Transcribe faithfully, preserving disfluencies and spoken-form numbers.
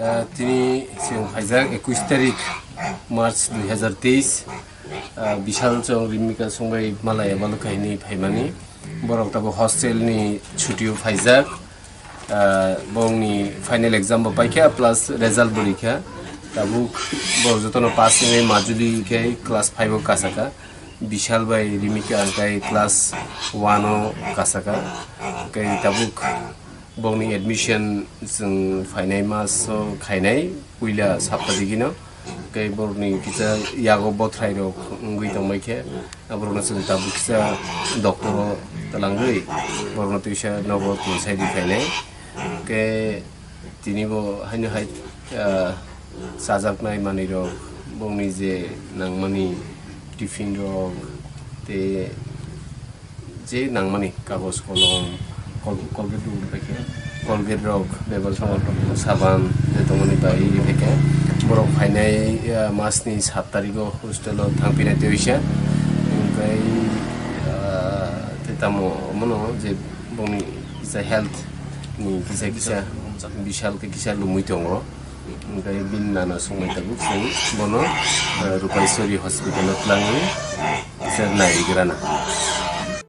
Ah, tini chwng phaijak ekush tarik March dui hazar teis. Ah, Bishal chwng Rimika songbai malaya balu kainwi phaimani. Borok tabuk hostel ni chutio phaijak. Ah, bongni final exam bo paikha plus result bo rikha. Tabuk borok jotono pass wngwi majuli khe class five o kasaka. Bishal bai Rimika hwnkhe class one o kasaka. Khe tabuk bongni admission chwng phainai maso khainai puila sapta digino. Khe borokni kisa yago bothrai rok wngwi tongbai khe, borokno chwng tabuk kisa doctor o twlangwi borokno twisa nogo twi sai di khainai. Khe tini bo haino hai, ah, chajaknai manwi rok, bongni je nangmani tiffin rok tei je nangmani kagoj kolom, kol-, Colgate rok bai khe, Colgate rok, bebal saman rok, saban, je tongmani bai ri bai khe. Borok phainai, ah, masni sat tarigo hostel o thangphinai tei oisa. Hwnkhe, ah, tei tamo mono je bongni kisa health ni kisa kisa Bishal khe kisa lumwi tongo. Hwnkhe bini nana songwi tabuk chwng bono, eh, Rupaiswari hospital o twlangwi kisa naigrana.